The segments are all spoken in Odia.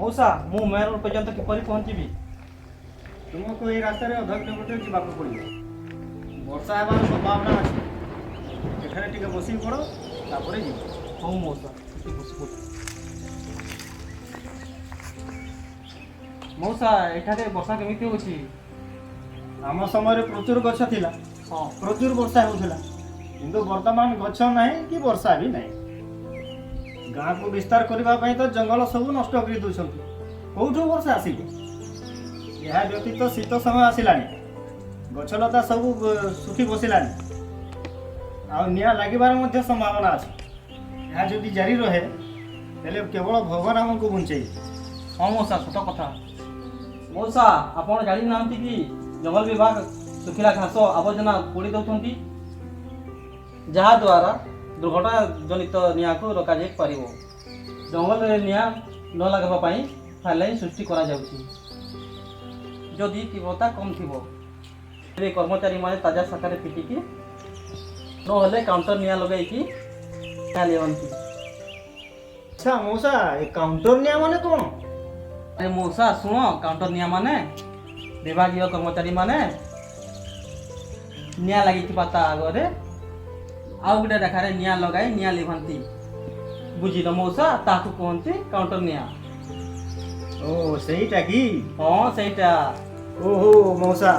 ମଉସା, ମୁଁ ମେନ୍ ରୋଡ଼ ପର୍ଯ୍ୟନ୍ତ କିପରି ପହଞ୍ଚିବି? ତୁମକୁ ଏହି ରାସ୍ତାରେ ଅଧ କିଲୋମିଟର ଯିବାକୁ ପଡ଼ିବ। ବର୍ଷା ହେବାର ସମ୍ଭାବନା ଅଛି। ଏଠାରେ ଟିକେ ବସିକି ପଡ଼, ତାପରେ ଯିବ। ହଉ ମଉସା, ଟିକେ ବସି ପଡ଼। ମଉସା, ଏଠାରେ ବର୍ଷା କେମିତି ହେଉଛି? ଆମ ସମୟରେ ପ୍ରଚୁର ଗଛ ଥିଲା। ପ୍ରଚୁର ବର୍ଷା ହେଉଥିଲା। କିନ୍ତୁ ବର୍ତ୍ତମାନ ଗଛ ନାହିଁ କି ବର୍ଷା ବି ନାହିଁ। ଗାଁକୁ ବିସ୍ତାର କରିବା ପାଇଁ ତ ଜଙ୍ଗଲ ସବୁ ନଷ୍ଟ କରି ଦେଉଛନ୍ତି। କେଉଁଠୁ ବର୍ଷା ଆସିବ? ଏହା ବ୍ୟତୀତ ଶୀତ ସମୟ ଆସିଲାଣି, ଗଛଲତା ସବୁ ଶୁଖି ବସିଲାଣି ଆଉ ନିଆଁ ଲାଗିବାର ମଧ୍ୟ ସମ୍ଭାବନା ଅଛି। ଏହା ଯଦି ଜାରି ରହେ, ହେଲେ କେବଳ ଭଗବାନ ଆମକୁ ବଞ୍ଚେଇବେ। ହଁ ମଉସା, ସତ କଥା। ମଉସା, ଆପଣ ଜାଣିନାହାନ୍ତି କି ଜଙ୍ଗଲ ବିଭାଗ ଶୁଖିଲା ଘାସ ଆବର୍ଜନା ପୋଡ଼ି ଦେଉଛନ୍ତି, ଯାହାଦ୍ୱାରା ଦୁର୍ଘଟଣା ଜନିତ ନିଆଁକୁ ରୋକାଯାଇ ପାରିବ। ଜଙ୍ଗଲରେ ନିଆଁ ନ ଲାଗିବା ପାଇଁ ଫାୟାର ଲାଇନ୍ ସୃଷ୍ଟି କରାଯାଉଛି। ଯଦି ତୀବ୍ରତା କମ୍ ଥିବ, ତେବେ କର୍ମଚାରୀମାନେ ତାଜା ଶାଖାରେ ପିଟିକି ନହେଲେ କାଉଣ୍ଟର ନିଆଁ ଲଗାଇକି ନିଆଁ ଲିଭାନ୍ତି। ଆଚ୍ଛା ମଉସା, ଏ କାଉଣ୍ଟର ନିଆଁ ମାନେ କ'ଣ? ଆରେ ମଉସା, ଶୁଣ। କାଉଣ୍ଟର ନିଆଁ ମାନେ ବିଭାଗୀୟ କର୍ମଚାରୀମାନେ ନିଆଁ ଲାଗିଥିବା ତା ଆଗରେ ଆଉ ଗୋଟେ ରେଖାରେ ନିଆଁ ଲଗାଇ ନିଆଁ ଲିଭାନ୍ତି। ବୁଝିଲ ମଉସା? ତାହାକୁ କୁହନ୍ତି କାଉଣ୍ଟର ନିଆଁ। ଓ, ସେଇଟା କି? ହଁ, ସେଇଟା। ଓହୋ ମଉସା,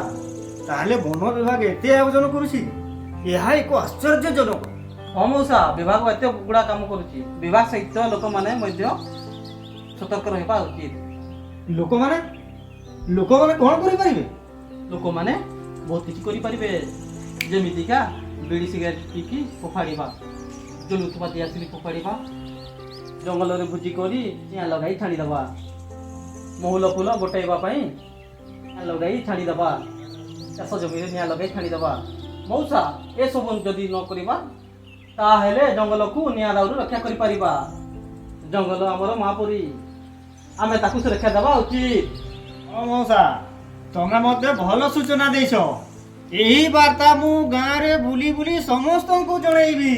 ତାହେଲେ ବନ ବିଭାଗ ଏତେ ଆୟୋଜନ କରୁଛି! ଏହା ଏକ ଆଶ୍ଚର୍ଯ୍ୟଜନକ। ହଁ ମଉସା, ବିଭାଗ ଏତେ ଗୁଡ଼ା କାମ କରୁଛି। ବିଭାଗ ସହିତ ଲୋକମାନେ ମଧ୍ୟ ସତର୍କ ରହିବା ଉଚିତ। ଲୋକମାନେ କ'ଣ କରିପାରିବେ? ଲୋକମାନେ ବହୁତ କିଛି କରିପାରିବେ, ଯେମିତିକା ବିଡ଼ି ସିଗାରେଟ୍ ପିଇକି ଫୋପାଡ଼ିବା, ଜଳୁଥିବା ଦିଆସିଲି ଫୋପାଡ଼ିବା, ଜଙ୍ଗଲରେ ଭୋଜି କରି ନିଆଁ ଲଗାଇ ଛାଡ଼ିଦେବା, ମହୁଲ ଫୁଲ ଗୋଟାଇବା ପାଇଁ ନିଆଁ ଲଗାଇ ଛାଡ଼ିଦେବା, ଚାଷ ଜମିରେ ନିଆଁ ଲଗାଇ ଛାଡ଼ିଦେବା। ମଉସା, ଏସବୁ ଯଦି ନ କରିବା, ତାହେଲେ ଜଙ୍ଗଲକୁ ନିଆଁ ଦାଉରୁ ରକ୍ଷା କରିପାରିବା। ଜଙ୍ଗଲ ଆମର ମା ପରି, ଆମେ ତାକୁ ସୁରକ୍ଷା ଦେବା ଉଚିତ। ହଁ ମଉସା, ତମେ ମୋତେ ଭଲ ସୂଚନା ଦେଇଛ। ଏହି ବାର୍ତ୍ତା ମୁଁ ଗାଁରେ ବୁଲି ବୁଲି ସମସ୍ତଙ୍କୁ ଜଣେଇବି।